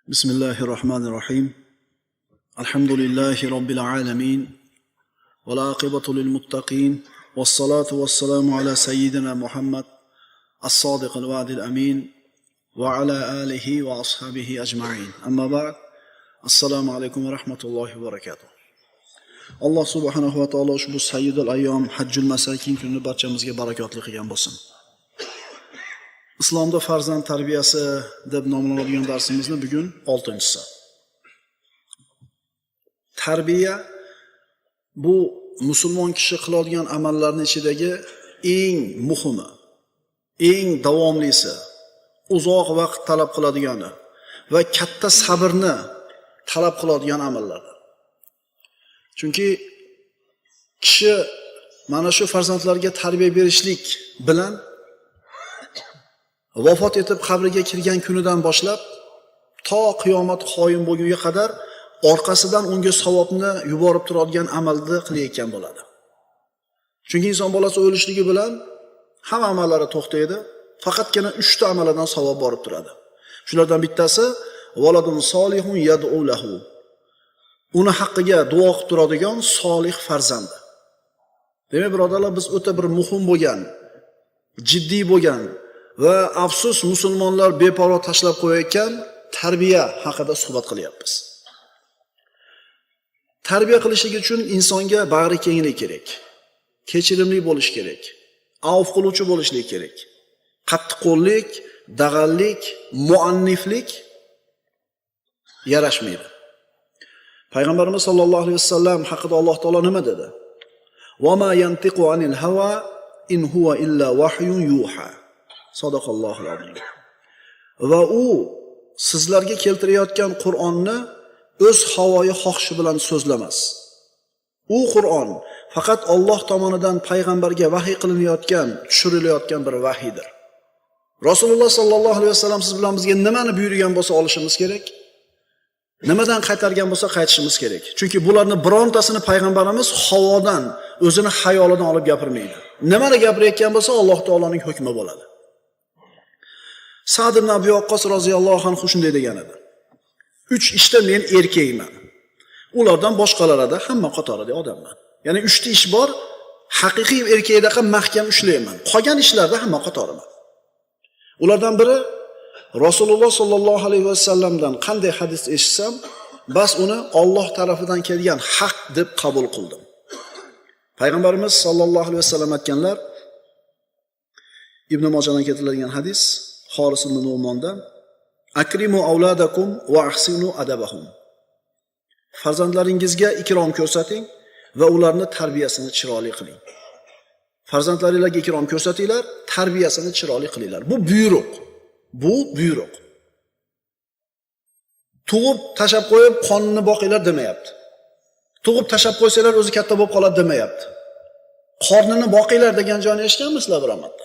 بسم الله الرحمن الرحيم. الحمد لله رب العالمين، والعاقبة للمتقين، والصلاة والسلام على سيدنا محمد الصادق الوعد الأمين، وعلى آله وأصحابه أجمعين. أما بعد، السلام عليكم ورحمة الله وبركاته. Alloh subhanahu va taolo ushbu sayyidul ayyom, hajjul masakin kunini barchamizga barakotli qilgan bo'lsin. Islomda farzand tarbiyasi deb nomlanadigan darsimizni bugun 6-chisi. Tarbiya bu musulmon kishi qiladigan amallarning ichidagi eng muhimi, eng davomlisi, uzoq vaqt talab qiladigani va katta sabrni talab qiladigan amallardir. Chunki kishi mana shu farzandlarga tarbiya berishlik bilan vafot etib qabriga kirgan kunidan boshlab to qiyomat qoyim bo'lgunga qadar orqasidan unga savobni yuborib turadigan amalni qilayotgan bo'ladi. Chunki inson bolasi o'lishligi bilan hamma amallari to'xtaydi, faqatgina 3 ta amalidan savob borib turadi. Shulardan bittasi valadun solihun yad'u lahu. Uni haqqiga duo qilib turadigan solih farzandi. Demak, birodarlar, biz o'ta bir muhim bo'lgan, jiddiy bo'lgan va afsus musulmonlar beparvo tashlab qo'yayotgan tarbiya haqida suhbat qilyapmiz. Tarbiya qilishlik uchun insonga bag'ri kenglik kerak. Kechirimli bo'lish kerak. Avf qiluvchi bo'lishlik kerak. Qattiqqo'llik, dag'allik, muanniflik yarashmaydi. Payg'ambarimiz sollallohu alayhi vasallam haqida Alloh taolo nima dedi? Va ma yantiqu anil hawa in huwa illa wahyun yuha. Sadaqallohul azim. Va u sizlarga keltirayotgan Qur'onni o'z havoyi xohishi bilan so'zlamas. U Qur'on faqat Alloh tomonidan payg'ambarga vahiy qilinayotgan, tushirilayotgan bir vahiydir. Rasululloh sollallohu alayhi vasallam siz bilan bizga nimani buyurgan bo'lsa olishimiz kerak. Nimadan qaytargan bo'lsa qaytishimiz kerak. Chunki bularni birontasini payg'ambarimiz havodan, o'zini xayolidan olib gapirmaydi. Nimani gapirayotgan bo'lsa Alloh taoloning hukmi bo'ladi. Sa'd ibn Abi Waqqas roziyallohu anhu shunday degan edi. 3 ishda men erkakman. Ulardan boshqalarida hamma qatorida odamman. Ya'ni 3 ta ish bor, haqiqiy erkakdaqa mahkam ushlayman. Qolgan ishlarda hamma qatoriman. Ulardan biri Rasululloh sollallohu alayhi vasallamdan qanday hadis eshitsam, bas uni Alloh tarafidan kelgan haq deb qabul qildim. Payg'ambarimiz sollallohu alayhi vasallam aytganlar, Ibn Mojadan keltirilgan hadis, Xoris ibn Nu'mondan: Akrimu avladakum va ahsinu adabahum. Farzandlaringizga ikrom ko'rsating va ularni tarbiyasini chiroyli qiling. Farzandlaringizga ikrom ko'rsatinglar, tarbiyasini chiroyli qilinglar. Bu buyruq. Bu buyruq. Tug'ib tashab qo'yib qonini boqinglar demayapti. Tug'ib tashab qo'ysanglar o'zi katta bo'lib qoladi demayapti. Qornini boqinglar degan joyni eshitganmisizlar bir marta?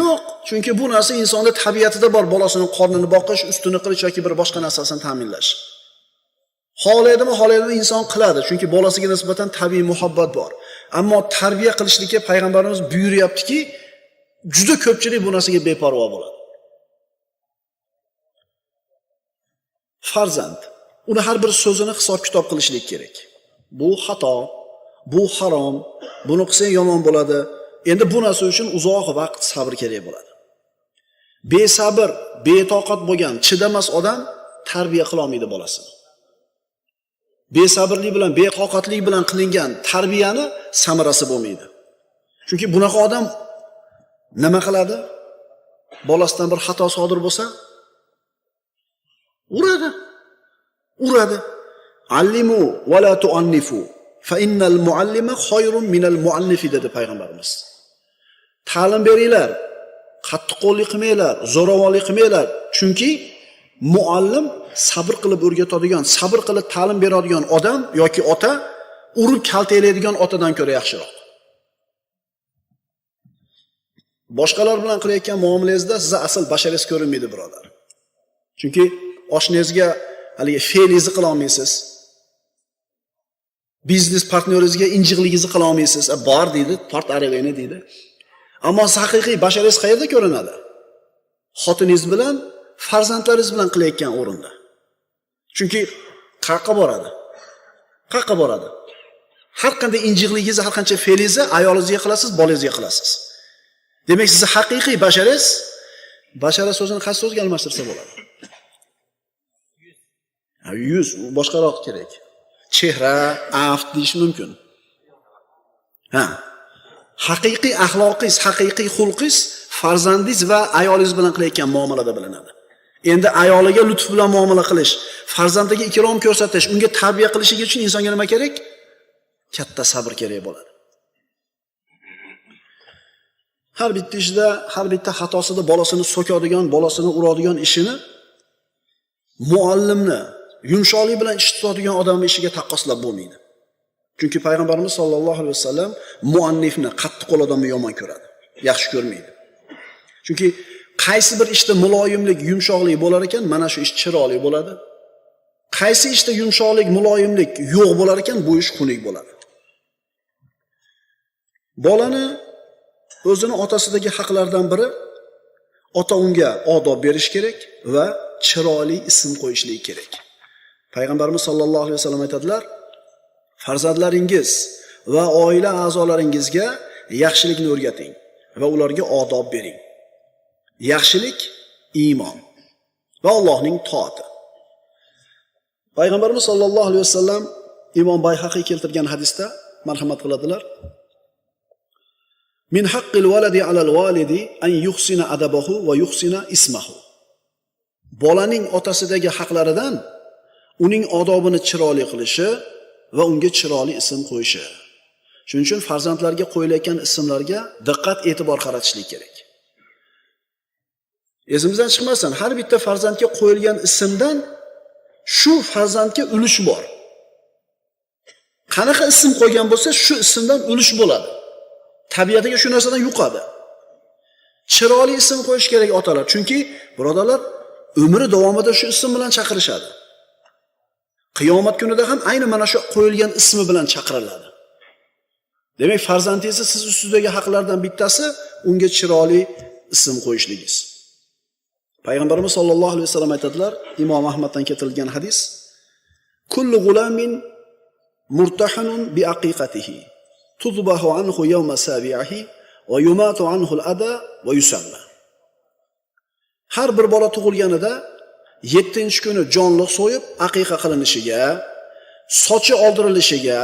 Yo'q, chunki bu narsa insonda tabiatida bor, bolasini qornini boqish, ustini qilish yoki bir boshqa narsasini ta'minlash. Xohlaydimi, xohlaydimi inson qiladi, chunki bolasiga nisbatan tabiiy muhabbat bor. Ammo tarbiya qilishlikka payg'ambarimiz buyuryaptiki, juda ko'pchilik bu narsaga beparvo bo'ladi. Farzand, uni har bir so'zini hisob-kitob qilishlik kerak. Bu xato, bu harom, buni qilsang yomon bo'ladi. Endi bu narsa uchun uzoq vaqt sabr kerak bo'ladi. Besabr, betoqat bo'lgan, chidamas odam tarbiya qila olmaydi bolasini. Besabrlik bilan, betoqatlik bilan qilingan tarbiyani samarasi bo'lmaydi. Chunki bunaqa odam nima qiladi? Bolasidan bir xato sodir bo'lsa, uradi. Uradi. Allimu va la tuannifu fa innal muallima khayrun minal muallifi dedi payg'ambarimiz. Ta'lim beringlar, qattiqqo'llik qilmanglar, zo'ravonlik qilmanglar. Chunki muallim sabr qilib o'rgatadigan, sabr qilib ta'lim beradigan odam yoki ota urib kaltaklaydigan otadan ko'ra yaxshiroq. Boshqalar bilan qilayotgan muomalangizda sizga asl basharangiz ko'rinmaydi, birodar. Chunki oshnangizga haligi fe'lingizni qila olmaysiz. Biznes partnyoringizga injiqligingizni qila olmaysiz. Bor deydi, tort arabangni deydi. Ammo haqiqiy basharangiz qayerda ko'rinadi? Xotiningiz bilan farzandlaringiz bilan qilayotgan o'rinda. Chunki qayerqa boradi? Qayerqa boradi? Har qanday injiqligingizni, har qancha fe'lingizni ayolingizga qilasiz, bolangizga qilasiz. Demak, sizni haqiqiy basharangiz, bashara so'zini qaysi so'zga almashtirsa bo'ladi? Yuz, boshqaroq kerak. Chehra, aft deyish mumkin. Ha. Haqiqiy axloqingiz, haqiqiy xulqingiz farzandingiz va ayolingiz bilan qilayotgan muomalada bilinadi. Endi ayoliga lutf bilan muomala qilish, farzandiga ikrom ko'rsatish, unga tarbiya qilishligi uchun insonga nima kerak? Katta sabr kerak bo'ladi. Har bitta ishda, har bitta xatosida bolasini so'kadigan, bolasini uradigan ishini muallimni yumshoqlik bilan ish tutadigan odamning ishiga taqqoslab bo'lmaydi. Chunki payg'ambarimiz sollallohu alayhi vasallam muannifni, qattiqqo'l odamni yomon ko'radi, yaxshi ko'rmaydi. Chunki qaysi bir ishda muloyimlik, yumshoqlik bo'lar ekan, mana shu ish chiroyli bo'ladi. Qaysi ishda yumshoqlik, muloyimlik yo'q bo'lar ekan, bu ish xunuk bo'ladi. Bolani o'zini otasidagi haqlardan biri ota unga odob berish kerak va chiroyli ism qo'yishligi kerak. Payg'ambarimiz sollallohu alayhi vasallam aytadilar: farzandlaringiz va oila a'zolaringizga yaxshilikni o'rgating va ularga odob bering. Yaxshilik iymon va Allohning toati. Payg'ambarimiz sollallohu alayhi vasallam Imom Bayhaqiy keltirgan hadisda marhamat qiladilar: Min haqqil waladi alal walidi an yuhsina adabahu va yuhsina ismahu. Bolaning otasidagi haqlaridan uning odobini chiroyli qilishi va unga chiroyli ism qo'yishi. Shuning uchun farzandlarga qo'yilayotgan ismlarga diqqat e'tibor qaratishlik kerak. Esimizdan chiqmasin, har bitta farzandga qo'yilgan ismdan shu farzandga ulush bor. Qanaqa ism qo'ygan bo'lsa, shu ismdan ulush bo'ladi. Tabiatiga shu narsadan yuqadi. Chiroyli ism qo'yish kerak otalar, chunki birodarlar umri davomida shu ism bilan chaqirishadi. Qiyomat kunida ham ayni mana shu qo'yilgan ismi bilan chaqiriladi. Demak, farzandingizni siz ustidagi haqlardan bittasi unga chiroyli ism qo'yishligingiz. Payg'ambarimiz sollallohu alayhi vasallam aytadilar, Imom Ahmaddan keltirilgan hadis: Kullu g'ulamin murtahanun bi aqiqatihi tudbahu anhu yawma sabi'ihi va yumatu anhu al-adha va yusamma. Har bir bola tug'ilganida 7-kuni jonliq so'yib aqiqa qilinishiga, sochi oldirilishiga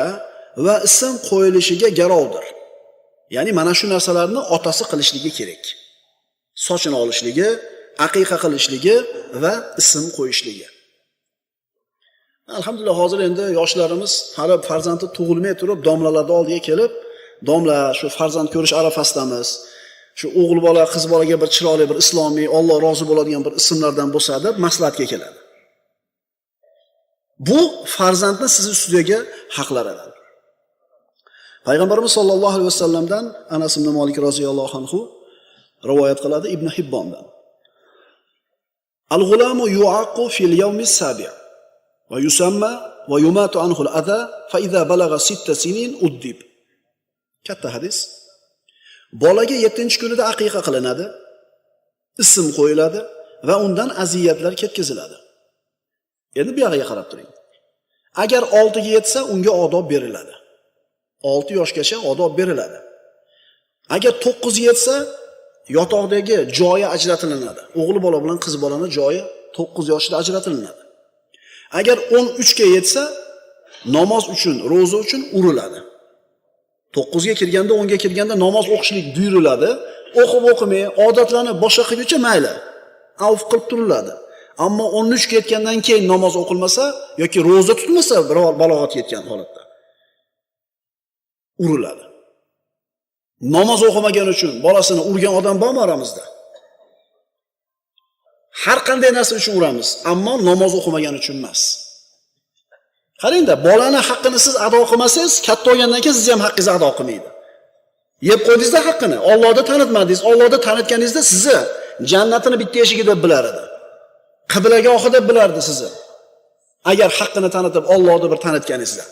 va ism qo'yilishiga garovdir. Ya'ni mana shu narsalarni otasi qilishligi kerak. Sochini olishligi, aqiqa qilishligi va ism qo'yishligi. Alhamdulillah, hozir endi yoshlarimiz hali farzandi tug'ilmay turib domlalarning oldiga kelib, domla shu farzand ko'rish arafasidamiz. Shu o'g'il bola, qiz bolaga bir chiroyli bir islomiy, Alloh rozi bo'ladigan bir ismlardan bo'lsa deb maslahatga keladi. Bu farzandni siz ustidagi haqlaridan. Payg'ambarimiz sollallohu alayhi vasallamdan Anas ibn Malik roziyallohu anhu rivoyat qiladi Ibn Hibbondan. Al-g'ulamu yu'aqqu fil yawmi as-sabi' va yusamma va yumatu anhu al-adha fa idza balagha sitta sinin uddib. Katta hadis. Bolaga 7-kunida aqiqa qilinadi, ism qo'yiladi va undan aziyatlar ketkaziladi. Endi bu yog'iga qarab turing. Agar 6 ga yetsa, unga odob beriladi. 6 yoshgacha odob beriladi. Agar 9 ga yetsa, yotoqdagi joyi ajratilinadi. O'g'il bola bilan qiz bolani joyi 9 yoshida ajratilinadi. Agar 13 ga yetsa, namoz uchun, ro'za uchun uriladi. 9 ga kirganda, 10 ga kirganda namoz o'qishlik buyuriladi. O'qib o'qimay, odatlanib boshqa qilguncha mayli. Avf qilib turiladi. Ammo 13 ga yetgandan keyin namoz o'qilmasa yoki ro'za tutmasa, biror balog'atga yetgan holatda uriladi. Namoz o'qimagan uchun bolasini urgan odam bormi oramizda? Har qanday narsa uchun uramiz, ammo namoz o'qimagan uchun emas. Qarangda, bolani haqqini siz ado qilmasangiz, katta bo'lgandan keyin sizni ham haqqingizni ado qilmaydi. Yeb qo'ydingizda haqqini, Allohda tanitmadingiz, Allohda tanitganingizda sizni jannatini bitta eshigi deb bilar edi. Qiblagohi deb bilardi sizni. Agar haqqini tanitib Allohda bir tanitganingizda.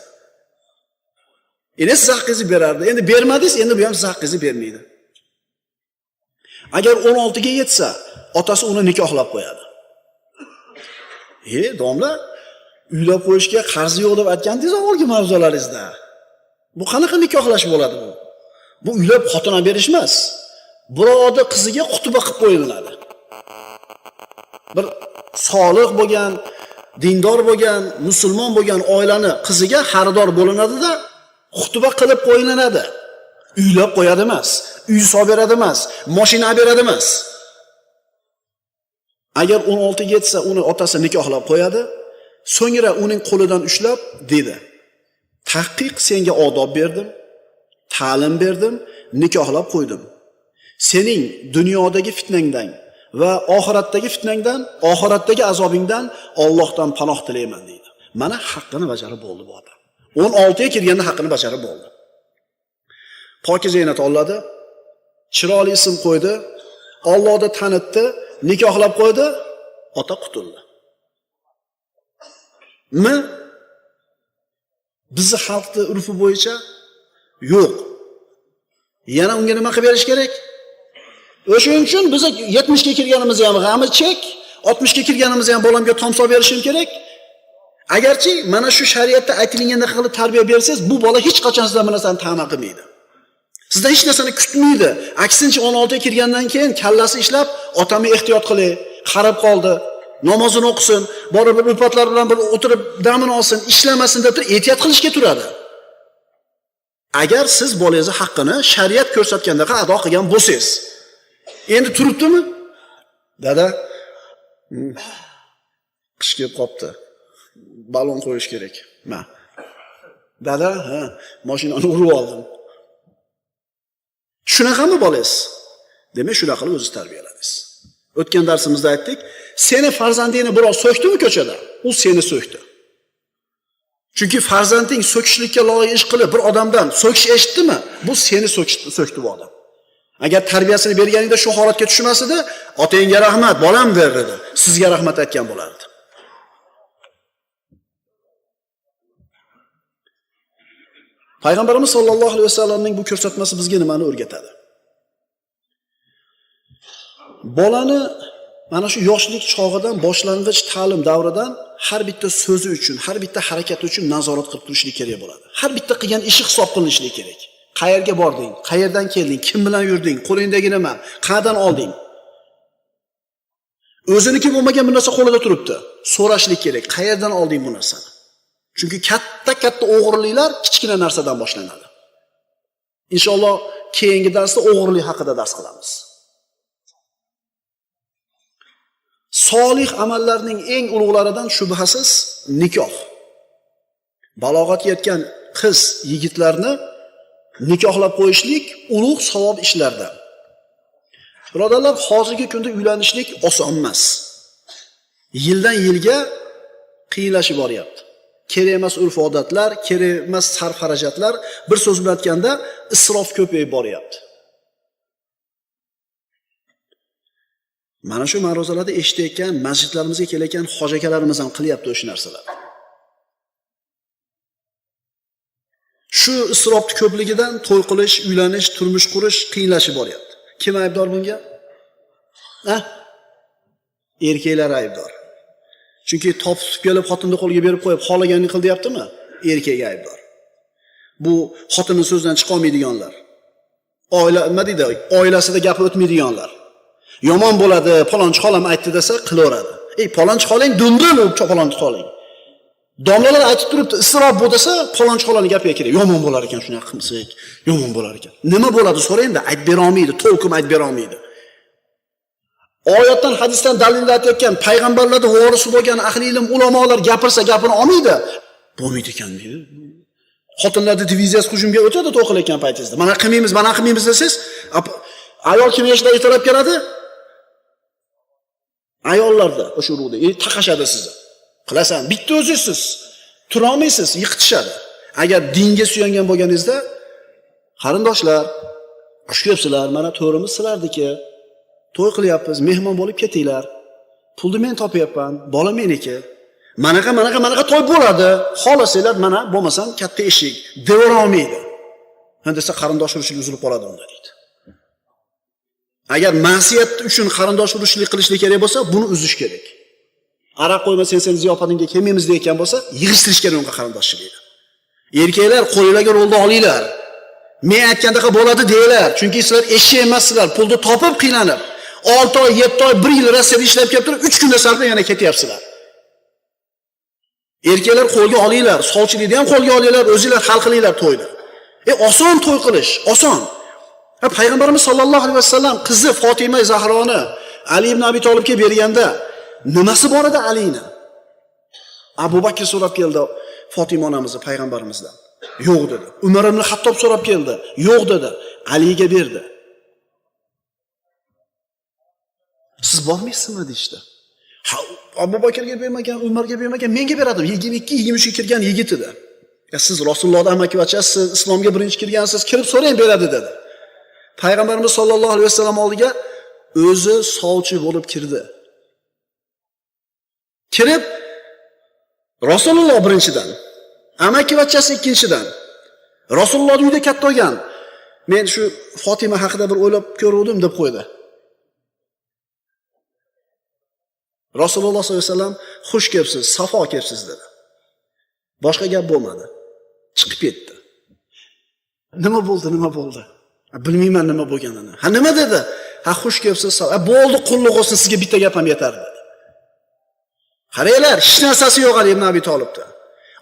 Endi siz haqqingizni berardi. Endi bermadingiz, endi bu ham siz haqqingizni bermaydi. Agar 16 ga yetsa, otasi uni nikohlab qo'yadi. Domla, uylab qo'yishga qarzi yo'q deb aytgandingiz avvalgi mavzularingizda. Bu qanaqa nikohlash bo'ladi bu? Bu uylab xotin olib berish emas. Birovni qiziga xutba qilib qo'yiladi. Bir solih bo'lgan, dindor bo'lgan, musulmon bo'lgan oilani qiziga xaridor bo'linadi-da, xutba qilib qo'yilinadi. Uylab qo'yadi emas, uy solib beradi emas, mashina beradi emas. Agar 16 ga yetsa, uni otasi nikohlab qo'yadi, so'ngra uning qo'lidan ushlab dedi: "Tahqiq senga odob berdim, ta'lim berdim, nikohlab qo'ydim. Sening dunyodagi fitnangdan va oxiratdagi fitnangdan, oxiratdagi azobingdan Allohdan panoh tilayman" deydi. Mana haqqini bajarib bo'ldi bu odam. 16 ga kirganda haqqini bajarib bo'ldi. Pokiza ena tanladi, chiroyli ism qo'ydi, Allohni tanitdi, nikohlab qo'ydi, ota qutuldi. Mi? Bizni xalqning urfi bo'yicha yo'q. Yana unga nima qilib berish kerak? O'shuning uchun biz 70 ga kirganimizda ham g'ami chek, 60 ga kirganimizda ham bolamga tom solib berishim kerak. Agarchi mana shu shariatda aytilgandek qilib tarbiya bersangiz, bu bola hech qachon sizdan bir narsani ta'ma qilmaydi. Sizdan hech narsani kutmaydi. Aksincha 16 ga kirgandan keyin kallasi ishlab, otamni ehtiyot qilay, qarab qoldi, namozini o'qisin, borib bir ulfatlar bilan bir o'tirib damini olsin, ishlamasin deb turib ehtiyot qilishga turadi. Agar siz bolangizni haqqini shariat ko'rsatgandaqa ado qilgan bo'lsangiz. Endi turibdimi? Dada, qish kelib qopti. Balon qo'yish kerak. Ma. Dada, ha, mashinani urib oldim. Shunaqami bolangiz? Demak, shunaqa qilib o'zingiz tarbiyaladingiz. O'tgan darsimizda aytdik, seni farzandingni birov so'kdimi ko'chada? U seni so'kdi. Chunki farzanding so'kishlikka loyiq ish qilib bir odamdan so'kish eshitdimi? Bu seni so'kdi bu odam. Agar tarbiyasini berganingda shu holatga tushmas edi, otangga rahmat, bolam der edi. Sizga rahmat aytgan bo'lardi. Payg'ambarimiz sollallohu alayhi vasallamning bu ko'rsatmasi bizga nimani o'rgatadi? Bolani mana shu yoshlik chog'idan, boshlang'ich ta'lim davridan har bitta so'zi uchun, har bitta harakati uchun nazorat qilib turishlik kerak bo'ladi. Har bitta qilgan ishi hisob qilinishligi kerak. Qayerga bording? Qayerdan kelding? Kim bilan yurding? Qo'lingdagi nima? Qayerdan olding? O'ziniki bo'lmagan bir narsa qo'lida turibdi. So'rashlik kerak. Qayerdan olding bu narsani? Chunki katta-katta o'g'irliklar kichkina narsadan boshlanadi. Inshaalloh keyingi darsda o'g'irlik haqida dars qilamiz. Solih amallarning eng ulug'laridan shubhasiz nikoh. Balog'atga yetgan qiz yigitlarni nikohlab qo'yishlik ulug' savob ishlardan. Birodarlar, hozirgi kunda uylanishlik oson emas. Yildan yilga qiyinlashib boryapti. Kerak emas urf-odatlar, kerak emas sarf-xarajatlar, bir so'z bilan aytganda isrof ko'payib boryapti. Mana shu ma'ruzalarda eshitayotgan, masjidlarimizga kelayotgan hoji akalarimiz ham qilyapti o'sha narsalarni. Shu isrofning ko'pligidan to'y qilish, uylanish, turmush qurish qiyinlashib boryapti. Kim aybdor bunga? Ha? Erkaklar aybdor. Chunki topib tutib kelib xotinni qo'liga berib qo'yib, xohlaganini qil deyaptimi? Erkak aybdor. Bu xotinning so'zidan chiqa olmaydiganlar. Oila nima deydi? Oilasida gapi o'tmaydiganlar. Yomon bo'ladi, palonchi xolam aytdi desa qilaveradi. Ey, palonchi xolang dumbil, u palonchi xolang. Domlalar aytib turibdi, isrof bu desa, palonchi xolani gapiga kerak. Yomon bo'lar ekan shunaqa qilsak, yomon bo'lar ekan. Nima bo'ladi so'raydi, aytib bera olmaydi, to'lqin aytib bera olmaydi. Oyatdan, hadisdan dalillar aytayotgan payg'ambarlarning vorisi bo'lgan ahli ilm ulamolar gapirsa gapini olmaydi. Bo'lmaydi ekan deydi. Xotinlarning diviziyasi hujumga o'tadi to'y qilayotgan paytingizda. Mana qilmaymiz, mana qilmaymiz desangiz, ayol kim yoshda ertalab keladi? Ayollarda o'sha urug'da taqashadi sizni. Qilasan, bitta o'zingizsiz. Tura olmaysiz, yiqitishadi. Agar dinga suyangan bo'lganingizda, qarindoshlar, xush kelibsizlar, mana to'rimiz sizlarniki. To'y qilyapmiz, mehmon bo'lib ketinglar. Pulni men topyapman, bola meniki. Manaqa, manaqa, manaqa to'y bo'ladi. Xohlasanglar, mana bo'lmasam katta eshik, devor olmaydi. Ha desa qarindosh urishlik uzilib qoladi unda deydi. Agar ma'siyat uchun qarindosh urushlik qilishlik kerak bo'lsa, buni uzish kerak. Aroq qo'ymasang sen ziyofatingga kelmaymiz deyotgan bo'lsa, yig'ishtirish kerak unga qarindoshchilikni. Erkaklar qo'linglarga rolni olinglar. Men aytgandaqa bo'ladi deylar. Chunki sizlar eshak emassizlar, pulni topib qiynalib, 6 oy, 7 oy, 1 yil Rossiyada ishlab kelib turib, 3 kunda sarflab yana ketyapsizlar. Erkaklar qo'lga olinglar, sovchilikni ham qo'lga olinglar, o'zinglar hal qilinglar to'yni. Oson to'y qilish, oson. Payg'ambarimiz sollallohu alayhi vasallam qizi Fotima Zahroni Ali ibn Abi Tolibga berganda nimasi bor edi Alini? Abu Bakr so'rab keldi Fotima onamizni payg'ambarimizdan. Yo'q dedi. Umar ibn Xattob so'rab keldi. Yo'q dedi. Aliga berdi. Siz bormaysizmi deyishdi. Ha, Abu Bakrga bermagan, Umarga bermagan, menga beradi. 22-23 ga kirgan yigit edi. Ya siz Rasulullohning amakivachchasiz, islomga birinchi kirgansiz, kirib so'rang beradi dedi. Payg'ambarimiz sollallohu alayhi vasallam oldiga o'zi sovchi bo'lib kirdi. Kirib Rasululloh birinchidan, amakivachchasi ikkinchidan. Rasulullohning uyida katta bo'lgan. Men shu Fotima haqida bir o'ylab ko'ruvdim deb qo'ydi. Rasululloh sollallohu alayhi vasallam xush kelibsiz, safo kelibsiz dedi. Boshqa gap bo'lmadi. Chiqib ketdi. Nima bo'ldi, nima bo'ldi? Bilmayman nima bo'lganini. Ha, nima dedi? Ha, xush kelibsiz, bo'ldi, qulluq bo'lsin, sizga bitta gap ham yetar dedi. Qaranglar, hech narsasi yo'q Ali ibn Abi Tolibda.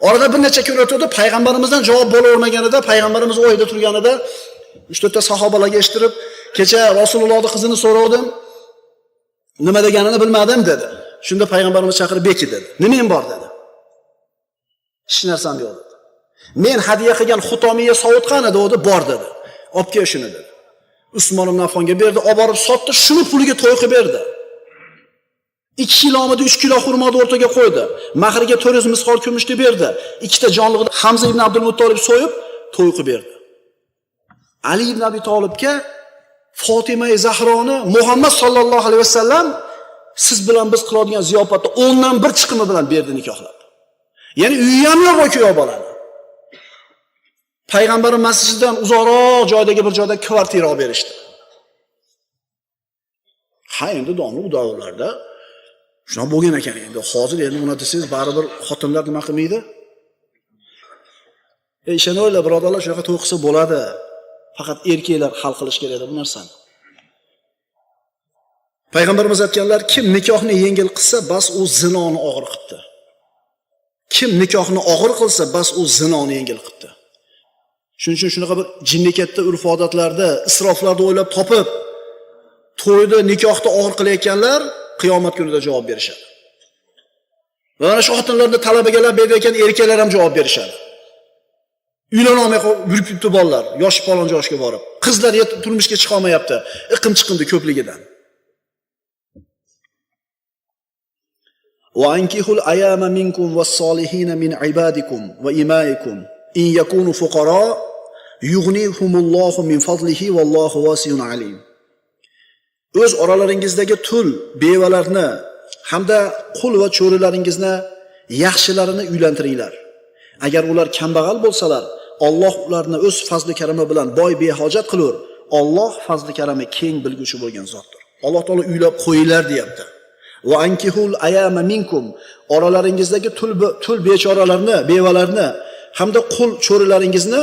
Orada bir necha kun o'tdi, payg'ambarimizdan javob bo'lavermaganida, payg'ambarimiz o'yda turganida 3-4 ta sahobalarga eshittirib, kecha Rasulullohning qizini so'ravdim, nima deganini bilmadim dedi. Shunda payg'ambarimiz chaqirib beki dedi. Nimang bor dedi. Hech narsam yo'q dedi. Men hadya qilgan xutomiya sovut qani dedi, bor dedi. Olib kel shuni dedi. Usmon ibn Affonga berdi, olib borib sotdi, shuni puliga to'y qilib berdi. 2 kilomidi 3 kilo xurmoni o'rtaga qo'ydi. Mahriga 400 misqol kumushni berdi. 2 ta jonliqni Hamza ibn Abdul Muttolib so'yib to'y qilib berdi. Ali ibn Abi Tolibga Fotima Zahroni Muhammad sallallohu alayhi vasallam siz bilan biz qiladigan ziyofatda 10dan 1 chiqimi bilan berdi nikohlab. Ya'ni uyi ham yo'q kuyov bolani. Payg'ambarimiz masjididan uzoqroq joydagi bir joyda kvartira olib berishdi. Ha, endi domla u davrlarda shunaqa bo'lgan ekan endi. Hozir endi uni desangiz baribir xotinlar nima qilmaydi? Ishonaverlar birodarlar, shunaqa to'y qilsa bo'ladi. Faqat erkaklar hal qilish kerak bu narsani. Payg'ambarimiz aytganlar, kim nikohni yengil qilsa, bas u zinoni og'ir qilibdi. Kim nikohni og'ir qilsa, bas u zinoni yengil qilibdi. Shuning uchun shunaqa bir jinnikatda urf-odatlarda, isroflarda o'ylab topib, to'yda nikohni og'ir qilayotganlar qiyomat kunida javob berishadi. Va mana shu xotinlarni talabaga berayotgan erkaklar ham javob berishadi. Uylana olmay yurib ketdi bolalar, yosh falon yoshga borib. Qizlar yetib turmushga chiqa olmayapti, iqim chiqindi ko'pligidan. Va ankihul ayama minkum was-solihina min ibadikum va imaikum in yakunu fuqara yughnihumullohu min fadlihi vallohu vasiun alim. O'z oralaringizdagi tul bevalarni hamda qul va cho'rilaringizni yaxshilarini uylantiringlar. Agar ular kambag'al bo'lsalar, Alloh ularni o'z fazli karami bilan boy behojat qilur. Alloh fazli karami keng bilguvchi bo'lgan zotdir. Alloh taolo uylab qo'yinglar deyapti. Va ankihul ayama minkum, oralaringizdagi tul bechoralarni, bevalarni hamda qul cho'rilaringizni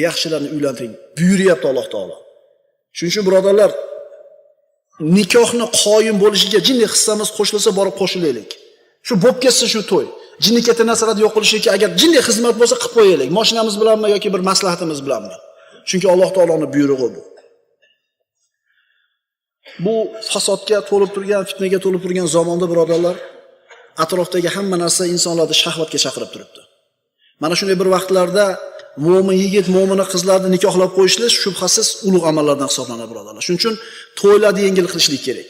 yaxshilarni uylantiring buyuryapti Alloh taolo. Shuning uchun birodarlar, nikohni qoyim bo'lishiga jinni hissamiz qo'shilsa borib qo'shilaylik. Shu bo'lib ketsa shu to'y. Jinni katta narsalarni yo'q qilishiga agar jinni xizmat bo'lsa qilib qo'yaylik. Mashinamiz bilanmi yoki bir maslahatimiz bilanmi? Chunki Alloh taoloning buyrug'i bu. Bu fasodga to'lib turgan, fitnaga to'lib turgan zamonda birodarlar, atrofdagi hamma narsa insonlarni shahvatga chaqirib turibdi. Mana shunday bir vaqtlarda mo'min yigit, mo'mina qizlarni nikohlab qo'yishlik shubhasiz ulug' amallardan hisoblanadi birodarlar. Shuning uchun to'ylarni yengil qilishlik kerak.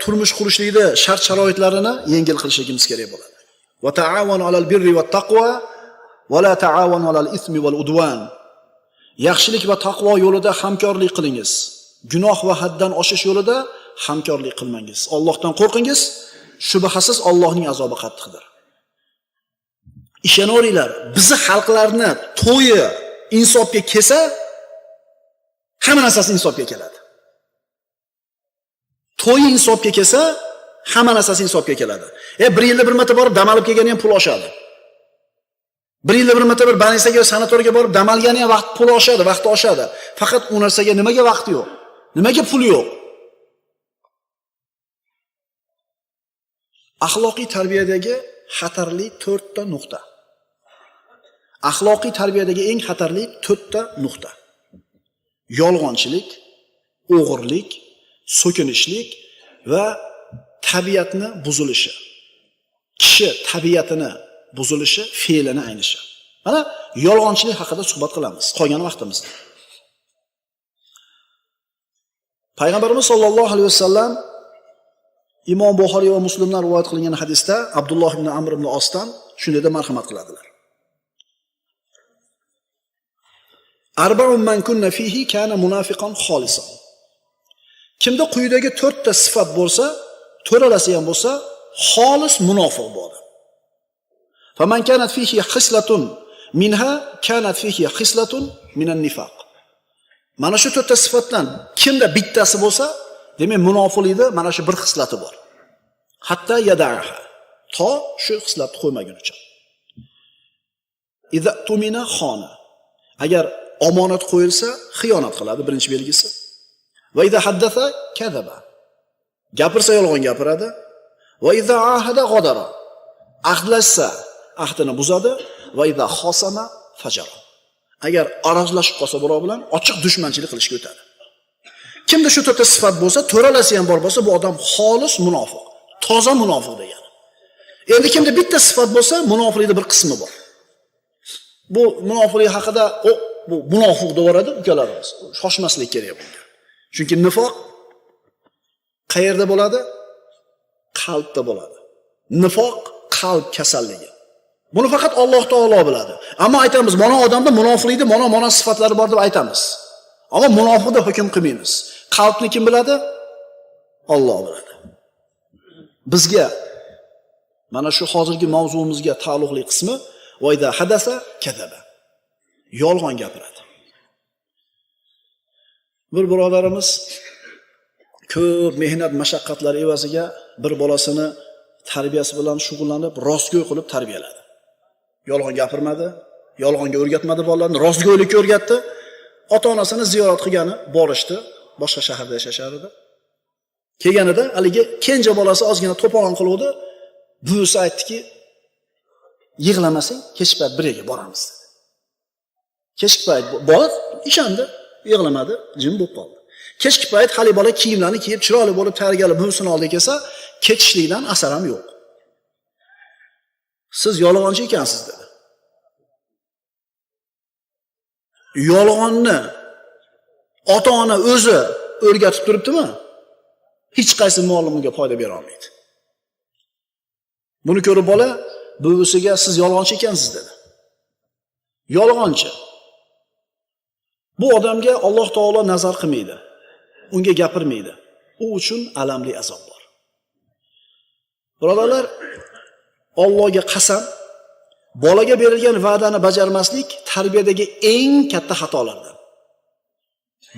Turmush qurishlikda shart sharoitlarini yengil qilishligimiz kerak bo'ladi. Va ta'awanu alal birri va taqvo va la ta'awanu alal ismi val udwan. Yaxshilik va taqvo yo'lida hamkorlik qilingiz. Gunoh va haddan oshish yo'lida hamkorlik qilmangiz. Allohdan qo'rqingiz, shubhasiz Allohning azobi qattiqdir. Ishonaveringlar, bizi xalqlarni to'yi insofga kelsa, hamma narsasi insofga keladi. To'yi insobga kelsa, hamma narsasi insobga keladi. Bir yilda bir marta borib dam olib kelgani ham pul oshadi. Bir yilda bir marta bir banisaga, sanatoriyga borib dam olgani ham vaqt pul oshadi, vaqti oshadi. Faqat u narsaga nimaga vaqti yo'q? Nimaga pul yo'q? Axloqiy tarbiyadagi xatarli 4 ta nuqta. Axloqiy tarbiyadagi eng xatarli 4 ta nuqta. Yolg'onchilik, o'g'irlik, so'kinishlik va tabiatni buzilishi. Kishi tabiatini buzilishi, fe'lini aynishi. Mana yolg'onchilik haqida suhbat qilamiz qolgan vaqtimizda. Payg'ambarimiz sollallohu alayhi vasallam Imom Buxoriy va Muslimdan rivoyat qilingan hadisda Abdulloh ibn Amr ibn Osdan shunday deb marhamat qiladilar. Arba'un man kunna fihi kana munafiqan xolisan. Kimda quyidagi 4 ta sifat bo'lsa, to'ralasi ham bo'lsa, xolis munofiq bo'ladi. Faman kanat fihi xislatun minha kanat fihi xislatun minan nifaq. Mana shu 4 ta sifatdan kimda bittasi bo'lsa, demak munofiqlikda mana shu bir xislati bor. Hatta yada'aha. To shu xislatni qo'ymagunicha. Iza tumina xona. Agar omonat qo'yilsa, xiyonat qiladi, birinchi belgisi. Va iza haddatha kadaba. Gapirsa yolg'on gapiradi. Va iza ahada g'adara. Ahdlashsa ahdini buzadi. Va iza xosama fajara. Agar arazlashib qolsa birov bilan ochiq dushmanchilik qilishga o'tadi. Kimda shu to'rtta sifat bo'lsa, to'ralasi ham bor bo'lsa, bu odam xolis munofiq, toza munofiq degani. Endi kimda bitta sifat bo'lsa, munofiqlikning bir qismi bor. Bu munofiqlik haqida bu munofiq deb yuboradi ukalarimiz. Shoshmaslik kerak bunga. Chunki nifoq qayerda bo'ladi? Qalbda bo'ladi. Nifoq qalb kasalligi. Buni faqat Alloh taolo biladi. Ammo aytamiz, mana odamda munofiqlikda mana sifatlari bor deb aytamiz. Ammo munofiq deb hukm qilmaymiz. Qalbni kim biladi? Alloh biladi. Bizga mana shu hozirgi mavzumizga taalluqli qismi vayda hadasa kadaba. Yolg'on gapiradi. Bir birodarimiz ko'p mehnat mashaqqatlar evaziga bir bolasini tarbiyasi bilan shug'ullanib, rostgo'y qilib tarbiyaladi. Yolg'on gapirmadi, yolg'onga o'rgatmadi bolalarni, rostgo'ylikka o'rgatdi. Ota-onasini ziyorat qilgani borishdi, boshqa shaharda yashashar edi. Kelganida haligi kenja bolasi ozgina to'polon qiluvdi. Buvisi aytdiki, yig'lamasang kechki payt bir yerga boramiz dedi. Kechki payt bola ishondi, yig'lamadi, jim bo'lib qoldi. Kechki payt hali bola kiyimlarini kiyib, chiroyli bo'lib tayyorgarlik buvisini oldiga kelsa, ketishlikdan asar ham yo'q. Siz yolg'onchi ekansiz dedi. Yolg'onni ota-ona o'zi o'rgatib turibdimi? Hech qaysi muallim unga foyda bera olmaydi. Buni ko'rib bola buvisiga siz yolg'onchi ekansiz dedi. Yolg'onchi. Bu odamga Alloh taolo nazar qilmaydi. Unga gapirmaydi. U uchun alamli azob bor. Birodarlar, Allohga qasam, bolaga berilgan va'dani bajarmaslik tarbiyadagi eng katta xatolardan.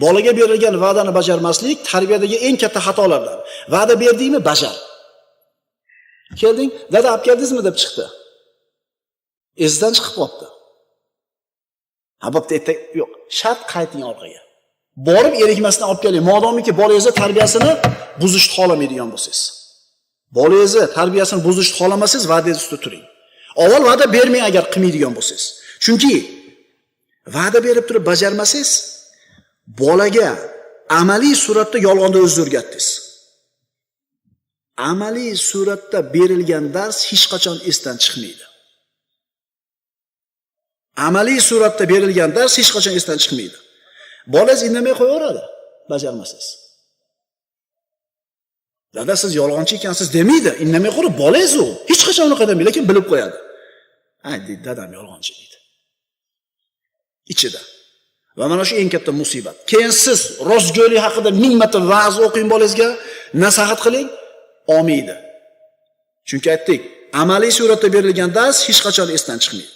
Bolaga berilgan va'dani bajarmaslik tarbiyadagi eng katta xatolardan. Va'da berdingmi, bajar. Kelding, dada olib keldingizmi deb chiqdi. Esidan chiqib qoldi. Ha, bo'pti, erta yo'q, shart qayting orqaga. Borib erikmasdan olib keling. Modomiki bolangizni tarbiyasini buzishni xohlamaydigan bo'lsangiz. Bolangizni tarbiyasini buzishni xohlamasangiz, va'dangiz ustida turing. Avval va'da bermang agar qilmaydigan bo'lsangiz. Chunki va'da berib turib bajarmasangiz, bolaga amaliy suratda yolg'onni o'zingiz o'rgatdingiz. Amaliy suratda berilgan dars hech qachon esdan chiqmaydi. Amaliy suratda berilgan dars hech qachon esdan chiqmaydi. Bolangiz indamay qo'yaveradi, bajarmasangiz. Dada siz yolg'onchi ekansiz demaydi, indamay qo'yib bolangiz u. Hech qachon unaqa demaydi, lekin bilib qo'yadi. Ha, deydi, dadam yolg'onchi deydi. Ichida. Va mana shu eng katta musibat. Keyin siz rostgo'ylik haqida 1000 marta va'z o'qing bolangizga, nasihat qiling, olmaydi. Chunki aytdik, amaliy suratda berilgan dars hech qachon esdan chiqmaydi.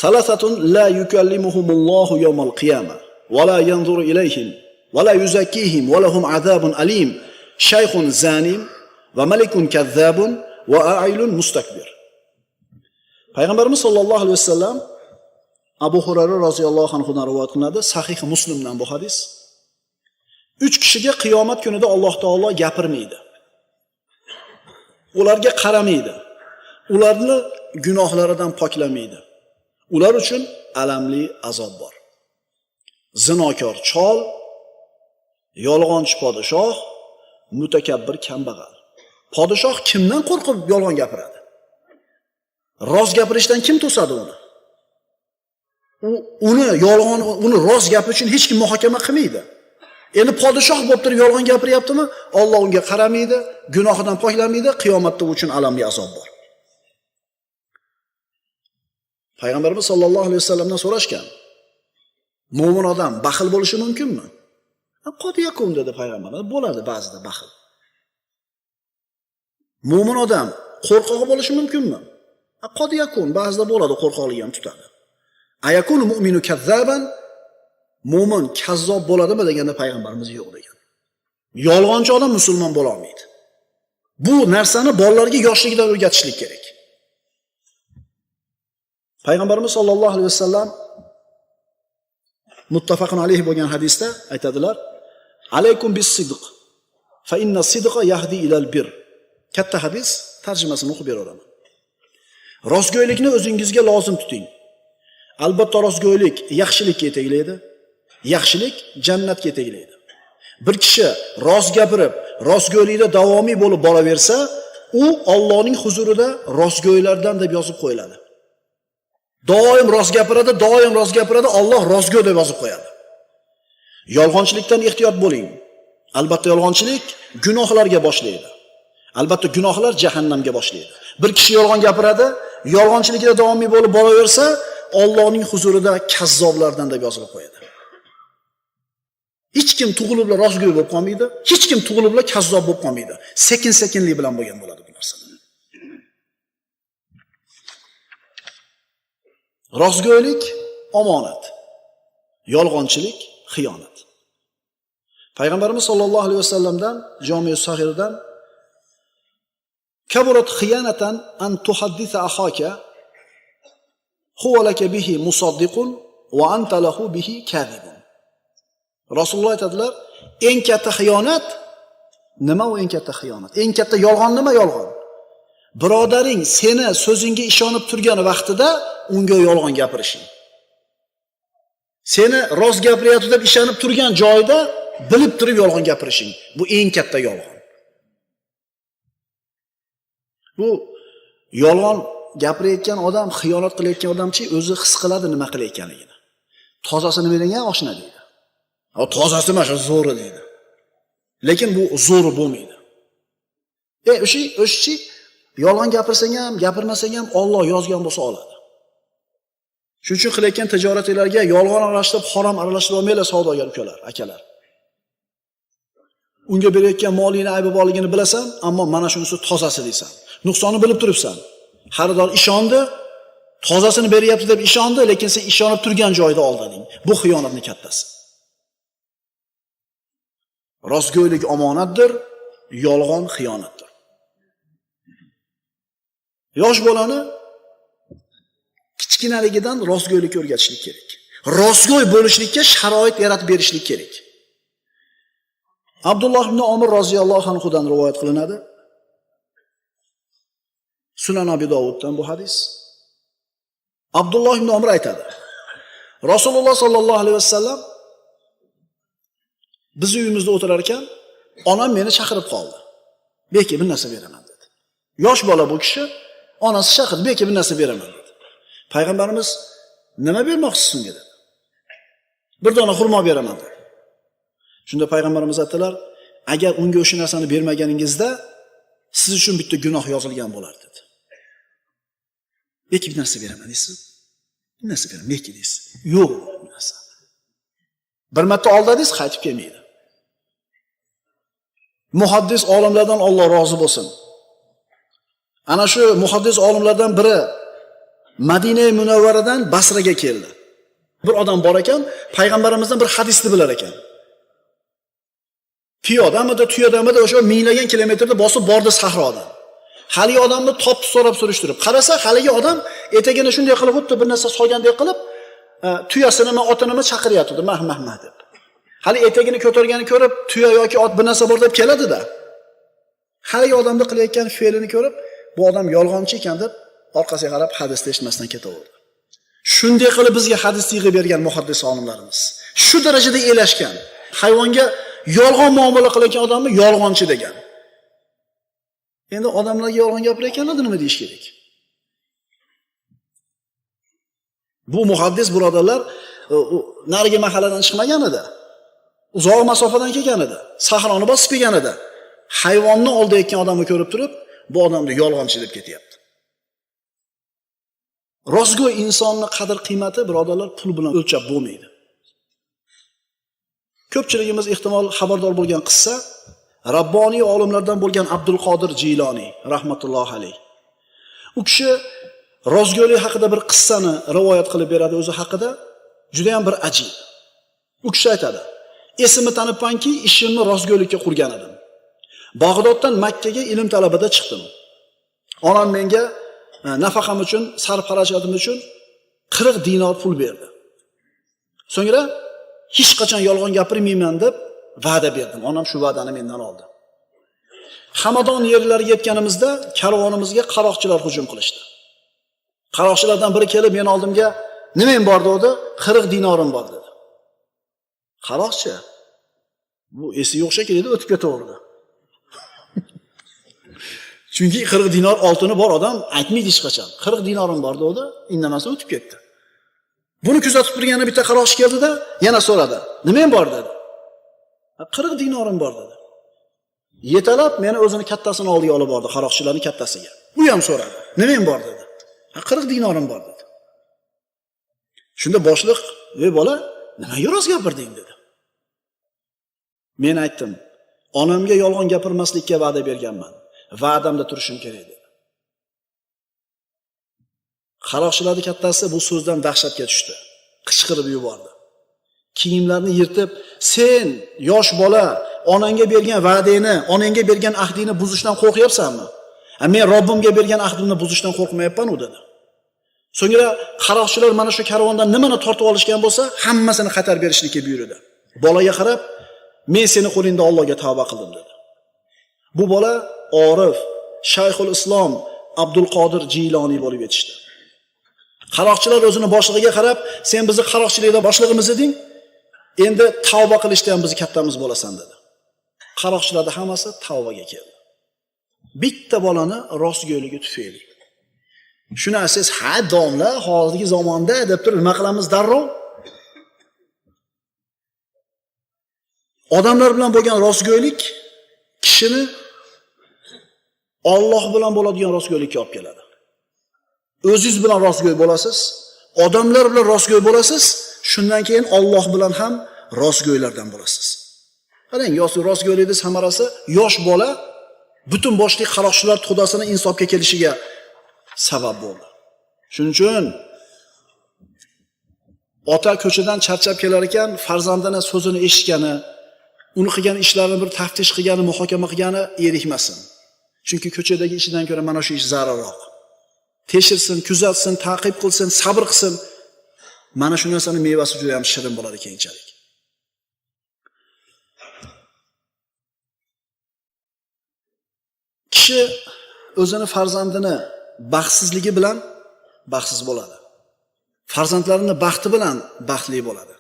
Salasatun la yukallimuhumullohu yawmal qiyamah. va la yanzuru ilayhim va la yuzakkihim va lahum azabun alim. Shaykhun zanim va malikun kazzabun va a'ilun mustakbir. Payg'ambarimiz sollallohu alayhi vasallam Abu Hurayra roziyallohu anhudan rivoyat qilinadi, Sahih Muslimdan bu hadis. 3 kishiga qiyomat kunida Alloh taolo gapirmaydi. Ularga qaramaydi. Ularni gunohlaridan poklamaydi. Ular uchun alamli azob bor. Zinokor chol, yolg'onchi podshoh, mutakabbir kambag'al. Podshoh kimdan qo'rqib yolg'on gapiradi? Rost gapirishdan kim to'sadi uni? Uni yolg'on, uni rost gapi uchun hech kim muhokama qilmaydi. Endi podshoh bo'lib turib yolg'on gapiryaptimi? Alloh unga qaramaydi, gunohidan poklamaydi, qiyomatda u uchun alamli azob bor. Payg'ambarimiz sollallohu alayhi vasallamdan so'rashgan. Mo'min odam baxil bo'lishi mumkinmi? Qod yakun dedi payg'ambar. Bo'ladi ba'zida baxil. Mo'min odam qo'rqoq bo'lishi mumkinmi? Qod yakun, ba'zida bo'ladi, qo'rqoqligi ham tutadi. Ayakunu mu'minu kazzaban? Mo'min kazzob bo'ladimi deganda payg'ambarimiz yo'q degan. Yolg'onchi odam musulmon bo'la olmaydi. Bu narsani bolalarga yoshligidan o'rgatishlik kerak. Payg'ambarimiz sollallohu alayhi vasallam muttafaqun alayhi bo'lgan hadisda aytadilar: Alaykum bis-sidq fa inna sidqa yahdi ilal bir. Katta hadis, tarjimasini o'qib beraman. Rostgo'ylikni o'zingizga lozim tuting. Albatta rostgo'ylik yaxshilikka yetaklaydi. Yaxshilik jannatga yetaklaydi. Bir kishi rost gapirib, rostgo'ylikda davomiy bo'lib boraversa, u Allohning huzurida rostgo'ylardan deb yozib qo'yiladi. Doim rost gapiradi, doim rost gapiradi, Alloh rostgo'y deb yozib qo'yadi. Yolg'onchilikdan ehtiyot bo'ling. Albatta yolg'onchilik gunohlarga boshlaydi. Albatta gunohlar jahannamga boshlaydi. Bir kishi yolg'on gapiradi, yolg'onchilikda davomiy bo'lib boraversa, Allohning huzurida kazzoblardan deb yozib qo'yadi. Hech kim tug'ilibla rostgo'y bo'lib qolmaydi, hech kim tug'ilibla kazzob bo'lib qolmaydi. Sekin-sekinlik bilan bo'lgan bo'ladi bu narsa. Rostgo'ylik omonat, yolg'onchilik xiyonat. Payg'ambarimiz sollallohu alayhi vasallamdan Jami' Sahirdan kaburat xiyanatan an tuhaddisa ahaka huwa laka bihi musaddiqun va anta lahu bihi kadhibun. Rasululloh aytadilar, eng katta xiyonat nima u eng katta xiyonat? Eng katta yolg'on nima yolg'on? Birodaring seni so'zingga ishonib turgan vaqtida unga yolg'on gapirishing. Seni rost gapiryapti deb ishonib turgan joyda bilib turib yolg'on gapirishing. Bu eng katta yolg'on. Bu yolg'on gapirayotgan odam, xiyonat qilayotgan odamchi o'zi his qiladi nima qilayotganligini. Tozasini bering oshna deydi. Tozasi emas, zo'ri deydi. Lekin bu zo'ri bo'lmaydi. O'sha yolg'on gapirsang ham, gapirmasang ham Alloh yozgan bo'lsa oladi. Shuning uchun qilayotgan tijoratinglarga yolg'on aralashtirib, harom aralashtirib olmanglar savdogar ukalar, akalar. Unga berayotgan molingni aybi borligini bilasan, ammo mana shunisi tozasi deysan. Nuqsonni bilib turibsan. Xaridor ishondi, tozasini beryapti deb ishondi, lekin sen ishonib turgan joyda aldading. Bu xiyonatning kattasi. Rostgo'ylik omonatdir, yolg'on xiyonatdir. Yosh bolani kichkinaligidan rostgo'ylikka o'rgatishlik kerak. Rostgo'y bo'lishlikka sharoit yaratib berishlik kerak. Abdulloh ibn Umar roziyallohu anhudan rivoyat qilinadi. Sunan Abi Dovuddan bu hadis. Abdulloh ibn Umar aytadi: Rasululloh sollallohu alayhi vasallam biz uyimizda o'tirar ekan, onam meni chaqirib qoldi. Beki bir narsa beraman dedi. Yosh bola bu kishi, onasi chaqirdi, beki bir narsa beraman dedi. Payg'ambarimiz nima bermoqchisiz unga dedi. Bir dona xurmo beraman dedi. Shunda payg'ambarimiz aytdilar, agar unga o'sha narsani bermaganingizda siz uchun bitta gunoh yozilgan bo'lar dedi. Beki bir narsa beraman deysiz. Bir narsa beraman, beki deysiz. Yo'q bu narsa. Bir marta aldadingiz, qaytib kelmaydi. Muhaddis olimlardan Alloh rozi bo'lsin. Ana shu muhaddis olimlardan biri Madina Munavvaradan Basraga keldi. Bir odam bor ekan, payg'ambarimizdan bir hadisni bilar ekan. Piyodamidi, tuyadamidi o'sha minglagan kilometrni bosib bordi sahrodan. Haligi odamni topib so'rab surishtirib, qarasa haligi odam etagini shunday qilib xuddi bir narsa solgandek qilib, tuyasinimi, otinimi chaqiryapti, mah mah mah deb. Hali etagini ko'targanini ko'rib, tuya yoki ot bir narsa bor deb keladi-da. Haligi odamni qilayotgan fe'lini ko'rib, bu odam yolg'onchi ekan deb orqasiga qarab hadisni eshitmasdan ketaverdi. Shunday qilib bizga hadis yig'ib bergan muhaddis olimlarimiz. Shu darajada elashgan. Hayvonga yolg'on muomala qilayotgan odamni yolg'onchi degan. Endi odamlarga yolg'on gapirayotganlarda nima deyish kerak? Bu muhaddis birodarlar narigi mahalladan chiqmagan edi. Uzoq masofadan kelgan edi. Sahroni bosib kelgan edi. Hayvonni oldayotgan odamni ko'rib turib, bu odamni yolg'onchi deb ketyapti. Rostgo'y insonning qadr-qiymati birodarlar pul bilan o'lchab bo'lmaydi. Ko'pchiligimiz ehtimol xabardor bo'lgan qissa Rabboniy olimlardan bo'lgan Abdulqodir Jiloniy rahmatullohi alayh. U kishi rostgo'ylik haqida bir qissani rivoyat qilib beradi o'zi haqida, juda ham bir ajib. U kishi aytadi: "Esimni tanibmanki, ishimni rostgo'ylikka qurgan edim. Bag'doddan Makkaga ilm talabida chiqdim. Onam menga nafaqam uchun, sarf xarajatim uchun 40 dinor pul berdi. So'ngra hech qachon yolg'on gapirmayman deb va'da berdim. Onam shu va'dani mendan oldi. Hamadon yerlariga yetganimizda karvonimizga qaroqchilar hujum qilishdi. Qaroqchilardan biri kelib meni oldimga, "Nimang bor?" dedi. 40 dinorim bor dedi. Qaroqchi bu esi yo'q shekilli edi, o'tib ketaverdi. Chunki 40 dinor oltini bor odam aytmaydi hech qachon. 40 dinorim bor dedi, indamasdan o'tib ketdi. Buni kuzatib turgani bitta qaroqchi keldida, yana so'radi. "Nimang bor?" dedi. 40 dinorim bor dedi. Yetalab meni o'zini kattasini oldiga olib bordi, qaroqchilarning kattasiga. U ham so'radi. "Nimang bor?" dedi. 40 dinorim bor dedi. Shunda boshliq, "Ey bola, nimaga rost gapirding?" dedi. Men aytdim, "Onamga yolg'on gapirmaslikka va'da berganman. Va'damda turishim kerak" dedi. Qaroqchilarning kattasi bu so'zdan dahshatga tushdi. Qichqirib yubordi. Kiyimlarini yirtib, "Sen yosh bola, onangga bergan va'dangni, onangga bergan ahdingni buzishdan qo'rqyapsanmi? Men Robbimga bergan ahdimni buzishdan qo'rqmayapman" u dedi. So'ngra qaroqchilar mana shu karvondan nimani tortib olishgan bo'lsa, hammasini qaytarib berishlikka buyurdi. Bolaga qarab, "Men seni qo'lingda Allohga tavba qildim" dedi. Bu bola orif, Shayxul Islom Abdulqodir Jiloniy bo'lib yetishdi. Qaroqchilar o'zini boshlig'iga qarab, "Sen bizni qaroqchilikda boshlig'imiz eding, endi tavba qilishda ham bizni kattamiz bo'lasan" dedi. Qaroqchilarning hammasi tavbaga keldi. Bitta bolani rostgo'yligi tufayli. Shuni aytsangiz, ha domla, hozirgi zamonda deb turib nima qilamiz darrov? Odamlar bilan bo'lgan rostgo'ylik kishini Alloh bilan bo'ladigan rostgo'ylikka olib keladi. O'zingiz bilan rostgo'y bo'lasiz, odamlar bilan rostgo'y bo'lasiz, shundan keyin Alloh bilan ham rostgo'ylardan bo'lasiz. Qarang, rostgo'ylikning samarasi yosh bola butun boshli qaroqchilar to'dasini insofga kelishiga sabab bo'ldi. Shuning uchun ota ko'chadan charchab kelar ekan, farzandini so'zini eshitgani, uni qilgan ishlarini bir taftish qilgani, muhokama qilgani erikmasin. Chunki ko'chadagi ishidan ko'ra mana shu ish zararroq. Tekshirsin, kuzatsin, ta'qib qilsin, sabr qilsin. Mana shu narsaning mevasi juda ham shirin bo'ladi keyinchalik. Kishi o'zini farzandini baxtsizligi bilan baxtsiz bo'ladi. Farzandlarini baxti bilan baxtli bo'ladi.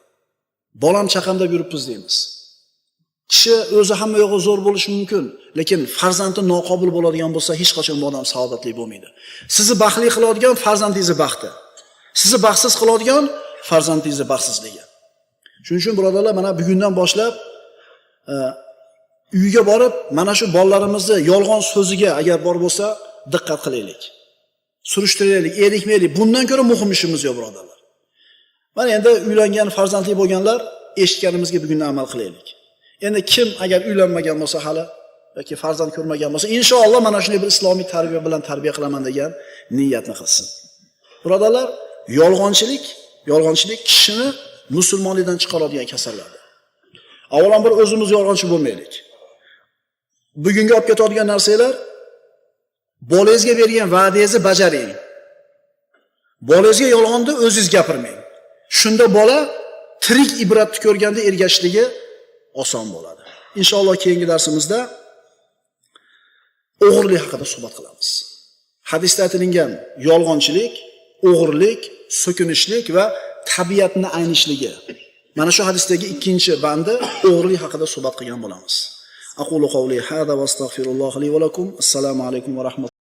Bolam chaqam deb yuribmiz deymiz. Kishi o'zi hamma yo'g'i zo'r bo'lishi mumkin, lekin farzandi noqobil bo'ladigan bo'lsa, hech qachon bu odam saodatli bo'lmaydi. Sizni baxtli qiladigan farzandingizni baxti. Sizni baxtsiz qiladigan farzandingizni baxtsizligi. Shuning uchun birodarlar, mana bugundan boshlab uyga borib, mana shu bolalarimizni yolg'on so'ziga agar bor bo'lsa, diqqat qilaylik. Surishtiraylik, erikmaylik. Bundan ko'ra muhim ishimiz yo'q, birodarlar. Mana endi uylangan, farzandli bo'lganlar eshitganimizga bugundan amal qilaylik. Endi kim agar uylanmagan bo'lsa hali yoki farzand ko'rmagan bo'lsa, inshaalloh mana shunday bir islomiy tarbiya bilan tarbiya qilaman degan niyatni qilsin. Birodarlar, yolg'onchilik Yolg'onchilik kishini musulmonlikdan chiqaradigan kasallardir. Avvalambor o'zimiz yolg'onchi bo'lmaylik. Bugungi olib ketadigan narsalar, bolangizga bergan va'dangizni bajaring. Bolangizga yolg'onni o'zingiz gapirmang. Shunda bola tirik ibratni ko'rganda ergashishligi oson bo'ladi. Inshaalloh keyingi darsimizda o'g'irlik haqida suhbat qilamiz. Hadisda aytilgan yolg'onchilik, o'g'irlik, so'kinishlik va tabiatni aynishligi. Mana shu hadisdagi ikkinchi bandi o'g'irlik haqida suhbat qilgan bo'lamiz. Aqulu qawli hada va astagfirulloh li va lakum. Assalomu alaykum va rahmatulloh.